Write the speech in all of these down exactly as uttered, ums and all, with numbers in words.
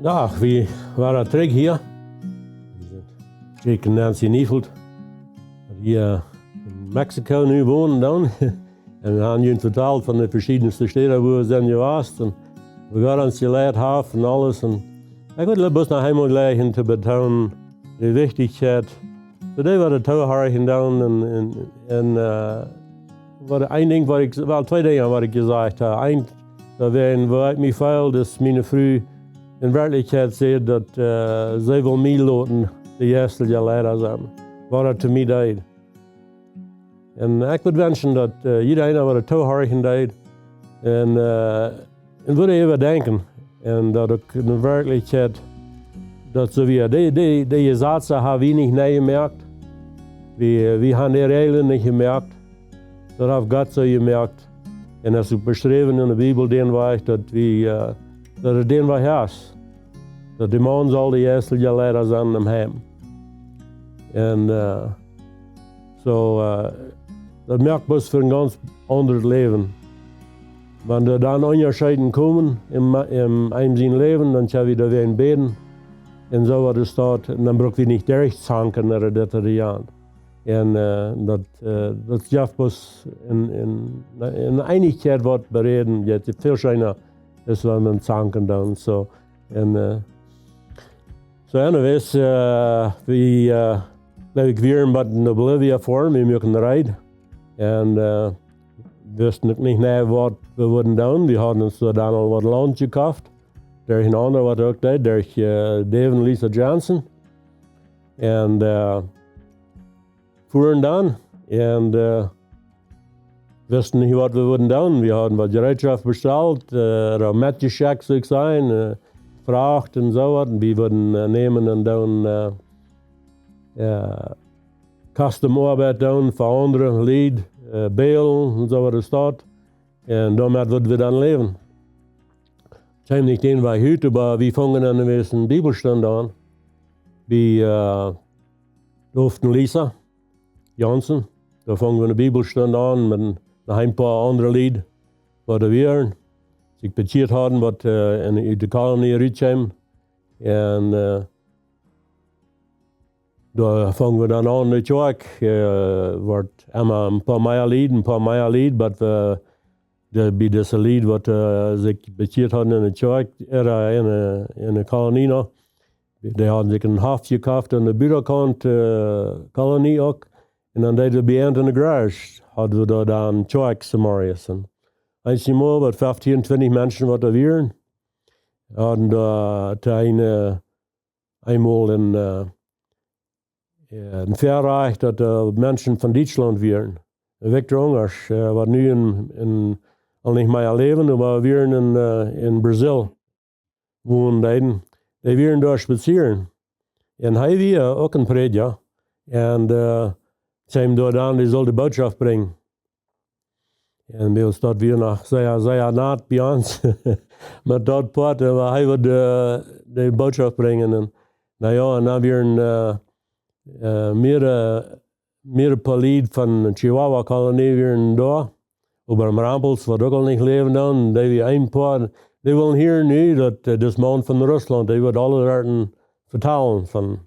Dach, wie wieren trigj hia. Wie sent trigj en Nancy Neufeld, waut hia en Mexiko nu wonen dan. Un wie haben junt vetalt von de veschiedne Städen, wua wie sent jewast un woo Gott ons jeleit haft un aules. Un ekj wull bloos noch eemol jlikj to betoonen de Wichtichkjeit, daut dee waut toohorchen doonen un, un, un, äh, waut, een Dinkj waut ekj, well, twee Dinja waut ekj jesajcht hab. Eent, daut wia, woo ekj mie feeld, daut miene Fru en Werkjlichkjeit säd, daut, äh, see wull mie loten de jeistelje Leida sennen. Waut daut to mie deed. Un ekj wudd wenschen daut, äh, jieda eena waut toohorchen deed un, äh, un wudd äwadenkjen. Un daut uk en Werkjlichkjeit, daut soo wia. Dee, dee, dee Jesazen hab wie nich nie jemoakt. Wie, wie haben dee Räajlen nich jemoakt. Daut haft Gott soo jemoakt. Un daut es uk beschräwen en de Bibel, dän Wajch, daut wie, äh, daut et dän Wajch es. Daut de Maun saul de jeistelje Leida sennen em Heim. Un, äh, soo, äh, daut moakt bloos fa een gaunz aundret Läwen. Wan doa dan Unjascheiden komen en, en eenem sien Läwen, dan kjenn wie doawäajen bäden. Un soo waut es daut, un dan bruck wie nich derchzanken, ooda dit ooda jant. Un, äh, daut, äh, daut jeft bloos en, en, en Eenichkjeit waut beräden, jeit väl scheena es, wan wie zanken dan. Soo, un, äh, soo, anyways, äh, wie, äh, ekj wia en Bolivia foaren, wie muaken reed. Un, äh, wisten uk nich, nä, waut wie wudden doonen. Wie hauden ons doa dan aul waut Launt jekoft. Derch een aundra waut uk deed, derch, äh, Dave un Lisa Johnson. Un, äh, fuaren dan. Un, äh, wisten nich, waut wie wudden doonen. Wie hauden waut Jereetschoft bestalt, äh, ooda metjeschekjt, sull ekj sajen, äh, Fracht un soo waut. Un wie wudden, äh, nämen un dan, äh, äh, Custom Oabeit doonen fa aundre Lied, äh, bälen un soo waut es daut. Un doamet wudd wie dan läwen. Kjeem nich dän Wajch ut, oba wie fungen dan ieescht eene Bibelstund aun. Wie, äh, Dave un Lisa Johnson. Doa fungen wie eene Bibelstund aun met een, noch een poa aundre Lied, waut doa wieren, sikj bekjieet hauden, waut, äh, en, ut de Kolonie rutkjeemen. Un, äh, doa fungen wie dan aun de Kjoakj, äh, wort emma een poa mea Lied, een poa mea Lied, waut wie, de, bie dise Lied, waut, äh, sikj bekjieet hauden en de Kjoakj, ooda en de, en de Kolonie noch. Dee hauden sikj een Hoff jekoft aun de Butakaunt, äh, Kolonie uk. Un dan deeden wie bie an en de Garage, hauden wie doa dan Kjoakj zemorjes. Un eenjemol waut feftieen, twintich Menschen waut doa wieren. Hauden doa, äh, to een, äh, eemol en, äh, äh, en Väarajcht, daut, äh, Menschen von Dietschlaunt wieren. Viktor Ungasch, äh, waut nu en, en, aul nich mea läwen, oba wieren en, äh, en Brasil wonen deeden. Dee wieren doa spazieren. Un hee wia uk een Prädja. Un, äh, kjeem doa dan, dee sull de Bootschoft brinjen. Un bie ons daut wia noch sea, sea nat bie ons. Met daut Poat, äh, hee wull de, de Bootschoft brinjen. Un, na jo, un dan wieren, äh, äh, mea, äh, mea poa Lied von Chihuahua Kolonie wieren doa. Oba Rempels, waut uk aul nich läwen dan, dee wia een poa, dee wullen hieren nu, daut, äh, dis Maun von Russlaunt, dee wudd aule Wieed vetalen von.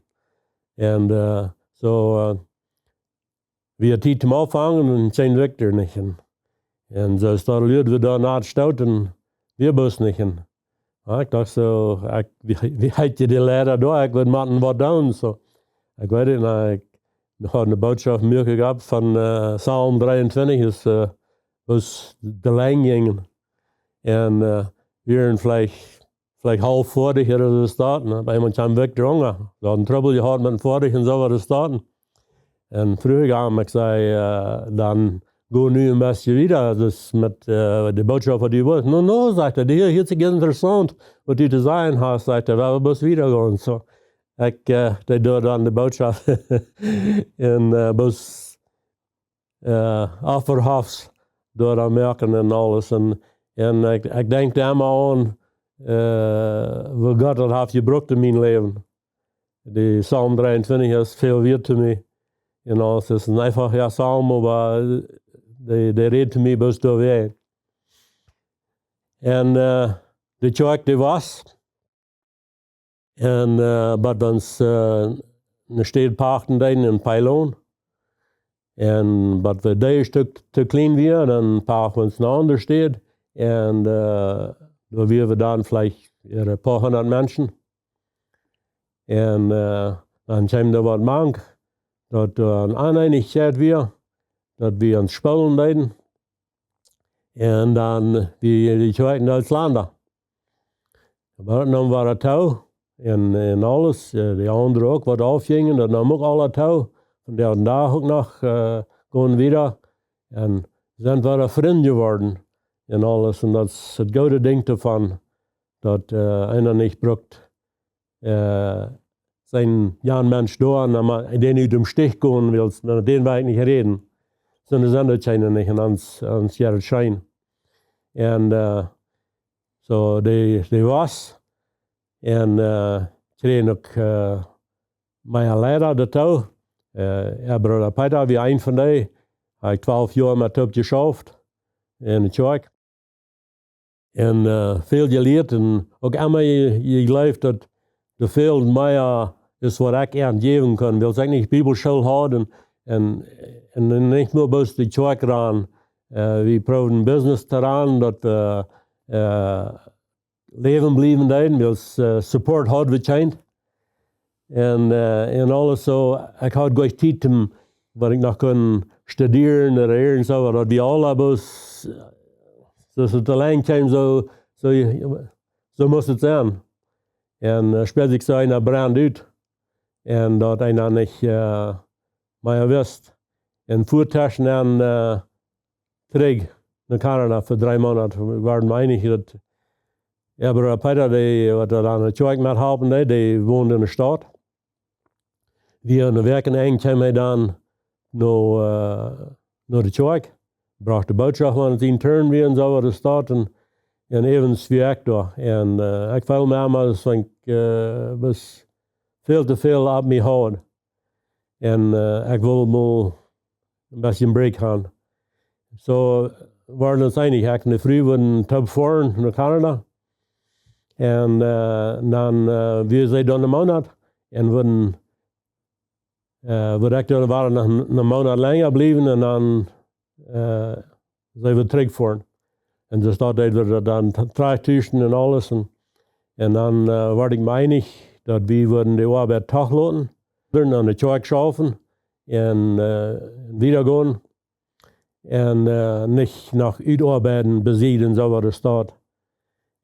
Un, äh, soo, äh, wia Tiet toom aunfangen un kjeen Viktor nich. Un, un soo es daut, luad wie doa nat stoot un wia bloos nich. Un, jo, ekj docht soo, ekj, woo, woo heet dee Leida doa? Ekj wudd motten waut doonen, soo. Ekj weet nich, na, ekj haud eene Bootschoft mie jehaut von, äh, Psalm dreeuntwintich, es, äh, waut de Lenj jinkj. Un, äh, wieren veleicht veleicht haulf foadich ooda soo waut, ne? Bie eemol kjeem Viktor aun. Dee haud een Trubbel jehaut met een foadich un soo waut es daut. Un fruach ekj am, ekj säd, äh, dan go nu een bät wieda, daut met, äh, de Bootschoft waut du west. No, no, sajcht hee, hia, hia es interessaunt, waut du to sajen hast, sajcht hee, wie wellen bloos wieda gonen. Soo, ekj, äh, deed doa dan de Bootschoft en, äh, bloos äh, Opferhoffs doa aun moaken un aules. Un, un ekj, ekj denkj doa emma aun, äh, woo Gott daut haft jebrukt en mien Läwen. Dee Psalm dreeuntwintich es väl wieet to mie. Un aules es een eefach, jo, Psalm, oba dee, dee rät to mie bloos doawäajen. Un, äh, de Kjoakj, dee wia Un, äh, bot wie ons, äh, eene Städ pachten deeden en Pylon. Un bot wie dee een Stekj too kjlien wia, dan pachten wie ons eene aundre Städ. Un, äh, doa wieren wie dan veleicht een poa hundat Menschen. Un, äh, dan kjeem doa waut mank, daut doa eene Oneenichkjeit wia, daut wie ons spoolen deeden. Un dan, äh, wie, wie kjrieejen Duitsland. Oba daut neem wada too. Un, un aules, äh, de aundre uk, waut aufjinjen, daut neem uk aula too. Von dän Dach uk noch, äh, gonen wieda. Un sent wada Frind jeworden. Un aules. Un daut es daut goode Dinkj doavon, daut, äh, eena nich brukt, äh, sien, jo, Mensch doa, un dan mau dän ut däm Stich gonen wilt, met dän well ekj nich räden. Sonda sent daut kjeene nich en ons, ons Jahre scheen. Un, äh, soo, dee, dee wia. Un, äh, kjrieejen uk, äh, mea Leida doatoo. Äh, äa Brooda Peeta wia eena von dee. Haud ekj twalf Joa met toop jeschauft en de Kjoakj. Un, äh, väl jelieet un uk emma je-, jejleeft daut doa väl mea es waut ekj an jäwen kunn. Wiels ekj nich Bibelschool haud un, un, un nich mau bloos de Kjoakj raun. Äh, wie proowden Business to rannen, daut wie, äh, läwen bliewen deeden, wiels, äh, Support haud wie kjeenen. Un, äh, un aules soo, ekj haud goanich Tiet om, waut ekj noch kunn studieren ooda irjent soo, daut wia aula bloos, soo aus et auleen kjeem, soo, soo, soo must et sennen. Un, äh, spält sikj soo eena Braunt ut. Un daut eena nich, äh, mea wist. Un fua tweschen dan, äh, trigj no Kanada fa dree Moonat. Wie wieren eenich daut, jo, Brooda Peeta, dee, waut doa aun de Kjoakj methalpen deed, dee, dee wond en de Staut. Wia ne Wäakj en Enj kjeem hee dan no, äh, no de Kjoakj, brocht de Bootschoft, wan et sien Turn wia un soo waut de Staut. Un, un äwens wia ekj doa. Un, äh, ekj feeld mie emma, daut ekj, äh, wia väl too väl opp mie haud. Un, äh, ekj wull mau een bät Break haben. Soo wieren wie ons eenich, ekj un de Fru wudden toop foaren no Kanada. Un, äh, dan, äh, wia see dan een Moonat. Un wudden, äh, wudd ekj dan wada noch een, een Moonat lenja bliewen un dan, äh, see wia trigj foaren. Un soo daut deed wie daut dan t-, trigj tuschen un aules. Un, un dan, äh, wia ekj mie eenich daut wie wudden de Oabeit toch loten, dan aun de Kjoakj schaufen un, äh, wieda gonen. Un, äh, nich noch utoabeiden, besieed un soo waut de Staut.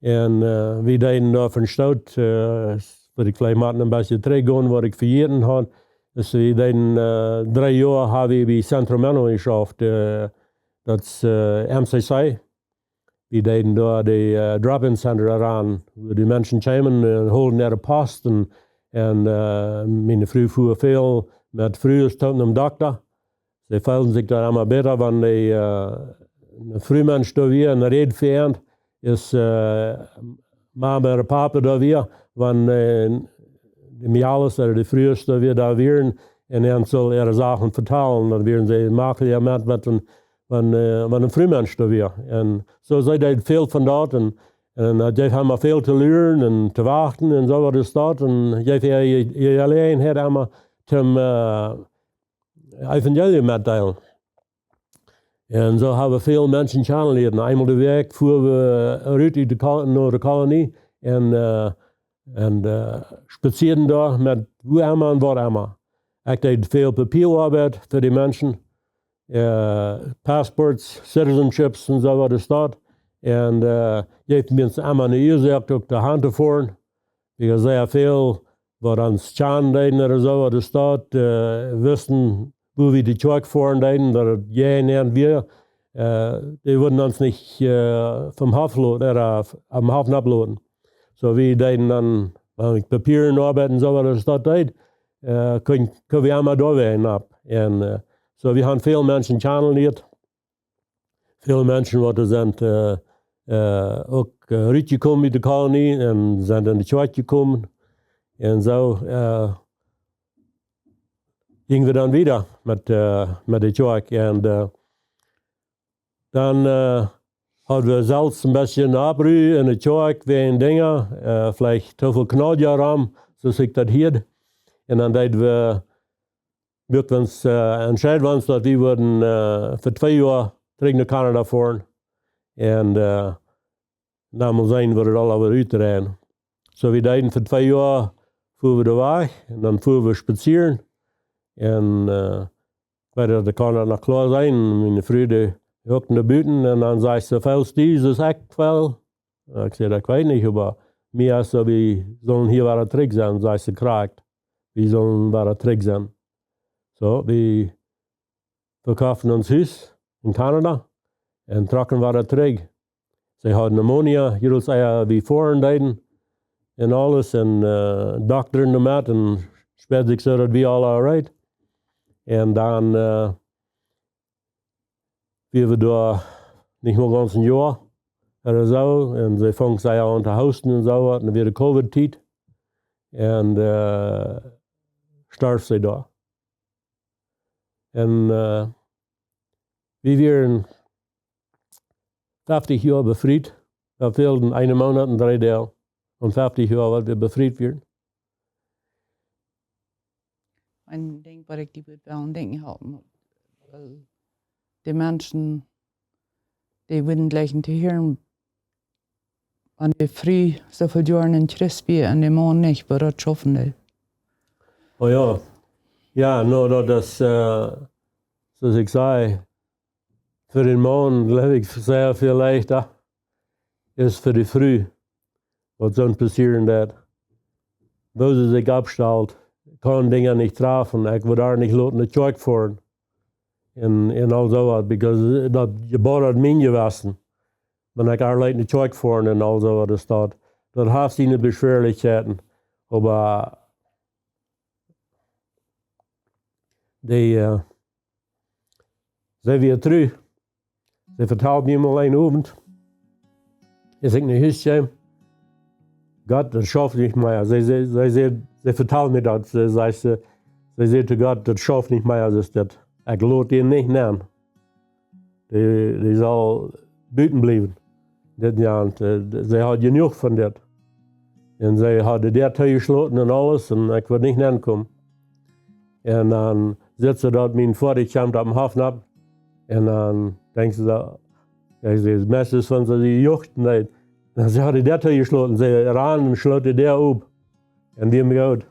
Un, äh, wie deeden doa von Staut, äh, wudd ekj veleicht mau een bät trigj gonen, waut ekj vejäten haud. Daut wie deeden, äh, dree Joa hab wie bie Centro Menno jeschauft, äh, daut es, äh, M C C. Wie deeden doa de, äh, Drop-in Center aun, wua de Menschen kjeemen, äh, holden äare Post un, un, äh, miene Fru fua väl met Frues toom nom Dokta. See feelden sikj dan emma bäta, wan de, äh, een Frumensch doa wia, een Räd fa an, es, äh, Mama ooda Papa doa wia, wan, äh, de Mejales ooda de Frues doa wia, doa wieren, un an sull äare Sachen vetalen, dan wieren see maklicha met, met een, wan, äh, wan een Frumensch doa wia. Un soo see deed väl von daut, un, un daut jeef am väl to lieren un to wachten un soo waut es daut, un jeef äa je, je Jeläajenheit emma toom, äh, Evangelium metdeelen. Un soo hab wie väl Menschen kjanen jelieet. Eemol de Wäakj fua wie rut ut de Kol-, no de Kolonie un, äh, un, äh, spazieeden doa met wua emma un waut emma. Ekj deed väl Papieroabeit fa de Menschen, äh, Passports, Citizenships un soo waut es daut. Un, äh, jeef mie emma ne Uasoak uk doa han to foaren. Wie hauden sea väl, waut ons kjanen deeden ooda soo waut es daut, äh, wisten, wua wie de Kjoakj foaren deeden, daut et je en wia, äh, dee wudden ons nich, äh, vom Hoff loten, ooda vom Hoff aufloten. Soo wie deeden dan, äh, Papieroabeit un soo waut es daut deed, äh, kunn, kunn wie emma doa wada opp. Un, äh, soo wie haben väl Menschen kjanen jelieet. Väl Menschen, waut doa sent, äh, äh, uk, äh, rutjekomen ut de Kolonie un sent en de Kjoakj jekomen. Un soo, äh, jinjen wie dan wieda met, äh, met de Kjoakj. Un, äh, dan, äh, hauden wie selfst een bät Oppruh en de Kjoakj wäajen Dinja, äh, veleicht too väl Kjnodja rom, soo aus ekj daut hieed. Un dan deed wie, muak wie ons, äh, entscheid wie ons daut wie wudden, äh, fa twee Joa trigj no Kanada foaren. Un, äh, dan mol seenen woo daut aula wada utdreien. Soo, wie deeden fa twee Joa, fuaren wie doa wajch un dan fuaren wie spazieren. Un, äh, ekj weet daut ekj kaun daut noch kloa seenen, miene Fru dee huckten doa buten un dan säd see: "Feelst du soo aus ekj feel?" Ekj säd: "Ekj weet nich, oba mie es soo, wie sellen hia wada trigj sennen." Säd see: "Krakjt, wie sellen wada trigj sennen." Soo, wie vekofften ons Hus en Kanada un trocken wada trigj. See haud Pneumonia, jrods ea wie foaren deeden un aules un, äh, Dokta doamet un späd sikj soo daut wie aula alright. Un dan, äh, wia wie doa nich mol gaunz een Joa ooda soo. Un see funk sea aun to hoosten un soo waut. Un wia de Covid-Tiet. Un, äh, storf see doa. Un, äh, wie wieren feftich Joa befriet. Doa fälden een Moonat un dree Doag. Un feftich Joa waut wie befriet wieren. Een Dinkj waut ekj die wudd wellen denkjen halpen, wiels de Menschen, dee wudden jlikjen to hieren, wan de Fru soo väl Joaren een Christ wia un de Maun nich, woo daut schaufen deed. Oh jo. Jo, nu, daut es, äh, soo aus ekj säd, fa dän Maun, jleew ekj, sea väl leichta es fa de Fru, waut soo passieren deit. Woo see sikj oppstalt, kaun Dinja nich trafen, ekj wudd äa nich loten no de Kjoakj foaren. Un, un aul soo waut, because daut jeboddat mien Jewessen. Wan ekj äa leet no de Kjoakj foaren un aul soo waut es daut. Daut haft siene Beschwerlichkjeiten. Oba dee, äh, see wia tru. See vetald mie mol een Owent, aus ekj no Hus kjeem: "Gott, daut schauft nich mea." See, see, see, see, see vetald mie daut. See, see, see, see säd to Gott: "Daut schauft nich mea, daut es daut. Ekj lot dän nich nenn. Dee, dee saul buten bliewen." Dit Joa, un, äh, see haud jenuach von dit. Un see haud de Däa toojeschloten un aules, un ekj wudd nich nenkomen. Un dan sitt see daut mien Foatich kjemt opp dän Hoff nopp. Un dan denkjt see daut, jo, see, meist es von see, see juchten, nä. Un see haud de Däa toojeschloten, see rand un schloot de Däa op. Un wia mie goot.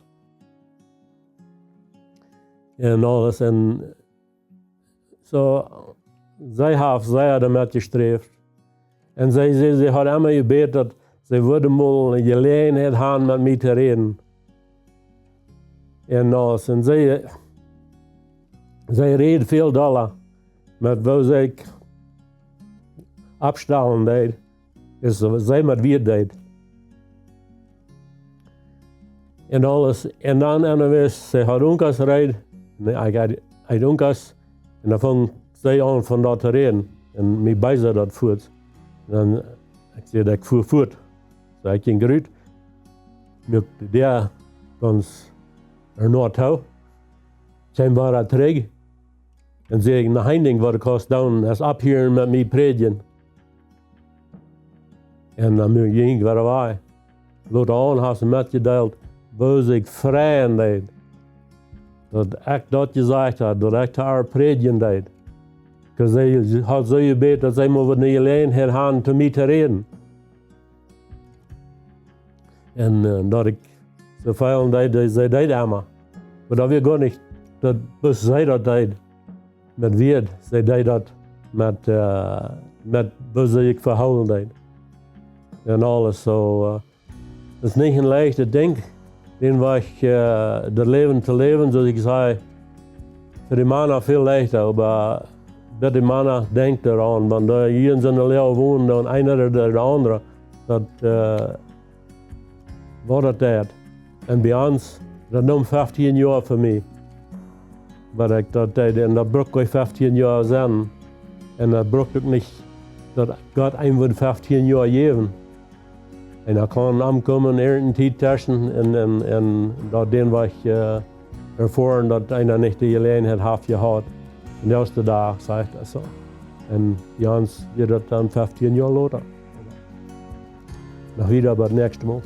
Un aules, un soo, see haft sea doamet jesträft. Un see, see, see haud emma jebät, daut see wudd mol eene Jeläajenheit haben, met mie to räden. Un aules, un see, see räd väl dolla met woo see oppstalen deed, es soo, see met woo daut deed. Un aules, un dan, un dan wist see, haud Unkas reed, nä, ekj haud, haud Unkas, un dan funk see aun von daut to räden, un mie beesd daut fuaz. Un dan, ekj säd, ekj fua fuaz. Soo, ekj jinkj rut, muak de Däa gaunz ernoa too, kjeem wada trigj, un säd ekj: "Noch een Dinkj waut du kaust doonen, es opphieren met mie prädjen." Un dan jinkj ekj wada wajch. Lota aun haft see metjedeelt, woo see sikj freien deed, daut ekj daut jesajcht haud, daut ekj to äa prädjen deed. Wiels see haud soo jebät, daut see mol eene Jeläajenheit haud, om met mie to räden. Un, äh, daut ekj soo feelen deed, see, see deed emma. Oba daut wia goanich, daut, waut see daut deed met Wieed, see deed daut met, äh, met woo see sikj vehoolen deed. Un aules soo, äh, daut es nich een leichtet Dinkj, dän Wajch, äh, daut Läwen to läwen, soo aus ekj säd, fa de Mana väl leichta, oba bie de Mana denkjt doaraun, wan dee hia en soone Läajen wonen, dan eena ooda de aundre, daut, äh, waut daut deed. Un bie ons, daut neem feftieen Joa fa mie, waut ekj daut deed, un daut brukt uk feftieen Joa sennen. Un daut brukt uk nich, daut Gott eenem woat feftieen Joa jäwen. Un eena kaun aunkomen, irjent eene Tiet tweschen, un, un, un daut dän Wajch, äh, erfoaren, daut eena nich de Jeläajenheit haft jehaut. Un daut es de Dach, sajcht daut soo. Un bie ons wia daut dan feftieen Joa lota. Noch wieda, oba daut näakjste Mol.